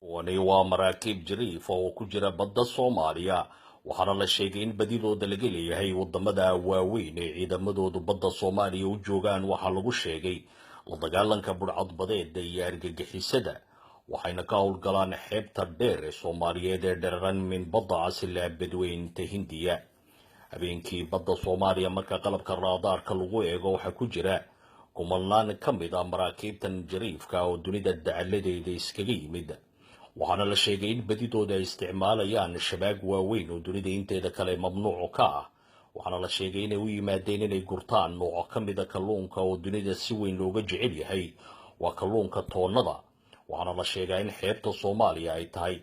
Kuwani waa maraakiib jariif oo ku jira badda Soomaaliya, waxaana la sheegay in badidooda laga leeyahay wadamada waaweyn ee ciidamadoodu badda Soomaaliya u joogaan. Waxaa lagu sheegay la dagaalanka budhcadbadeeda iyo argagixisada, waxayna ka howlgalaan xeebta dheer ee Soomaaliyeed ee dhereran min Badda Cas ilaa Badweynta Hindiya. Habeenkii badda Soomaaliya marka qalabka raadaarka lagu eego, waxaa ku jira kumanaan ka mid ah maraakiibtan jariifka oo dunida dacaladeeda iskaga yimid, waxaana la sheegay in badidooda ay isticmaalayaan shabaag waaweyn oo dunida inteeda kale mamnuuc ka ah. Waxaana la sheegay inay u yimaadeen inay gurtaan nooco ka mida kalluunka oo dunida si weyn looga jecel yahay, waa kalluunka toonnada. Waxaana la sheegaa in xeebta Soomaaliya ay tahay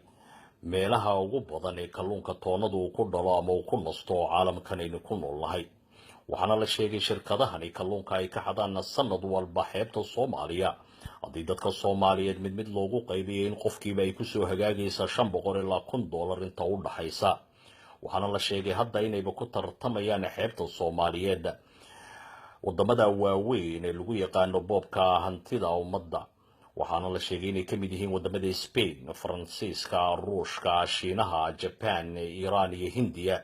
meelaha ugu badan ee kalluunka toonnadu uu ku dhalo ama uu ku nasto oo caalamkan aynu ku nool nahay. Waxaana la sheegay shirkadahani kalluunka ay ka xadaan sanad walba xeebta Soomaaliya, haddii dadka Soomaaliyeed mid mid loogu qaybiyay, in qofkiiba ay kusoo hagaagaysa 500 ilaa $1000 inta u dhaxaysa. Waxaana la sheegay hadda inayba ku tartamayaan xeebta Soomaaliyeed wadamada waaweyn ee lagu yaqaano boobka hantida ummadda. Waxaana la sheegay inay kamid yihiin wadamada Spain, Faransiiska, Ruushka, Shiinaha, Jaban, Iiraan iyo Hindiya.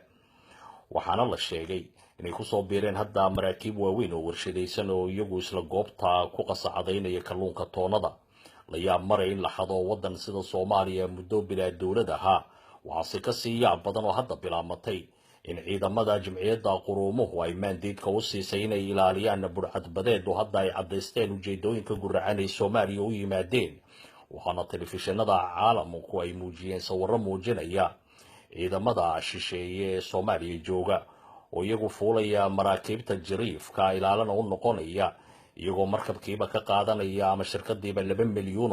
Waxaana la sheegay inay kusoo biireen hadda maraakiib waaweyn oo warshadaysan oo iyagu isla goobta ku qasacadaynaya kalluunka toonada. La yaab maray in la xado waddan sida Soomaaliya muddo bilaa dowlad ahaa. Waxaase kasii yaab badan oo hadda bilaamatay in ciidamada Jimciyadda Quruumuhu ay maandiidka u siisay inay ilaaliyaan budhcadbadeed oo hadda ay caddaysteen ujeedooyinka guracan ay Soomaaliya u yimaadeen. Waxaana telefishinada caalamku ay muujiyeen sawirro muujinaya ciidamada shisheeye ee Soomaaliya jooga oo iyagu fuulaya maraakiibta jariifka, ilaalana u noqonaya, iyagoo markabkiiba ka qaadanaya ama shirkadiiba $2 milyuun,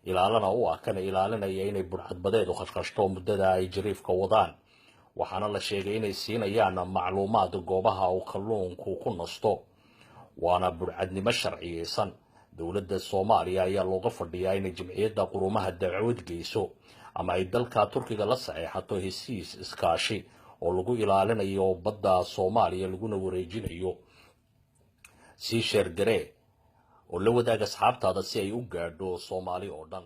ilaalana u ah, kana ilaalinaya inay budhcadbadeedu khashkhashto muddada ay jariifka wadaan. Waxaana la sheegay inay siinayaan macluumaad goobaha uu kalluunku ku nasto, waana budhcadnimo sharciyeysan. Dowladda Soomaaliya ayaa looga fadhiyaa inay Jimciyadda Quruumaha dacwad geyso ama ay dalka Turkiga la saxeexato heshiis iskaashi oo lagu ilaalinayo badda Soomaaliya laguna wareejinayo. Sii share garee oo la wadaag asxaabtaada si ay u gaadho Soomaali oo dhan.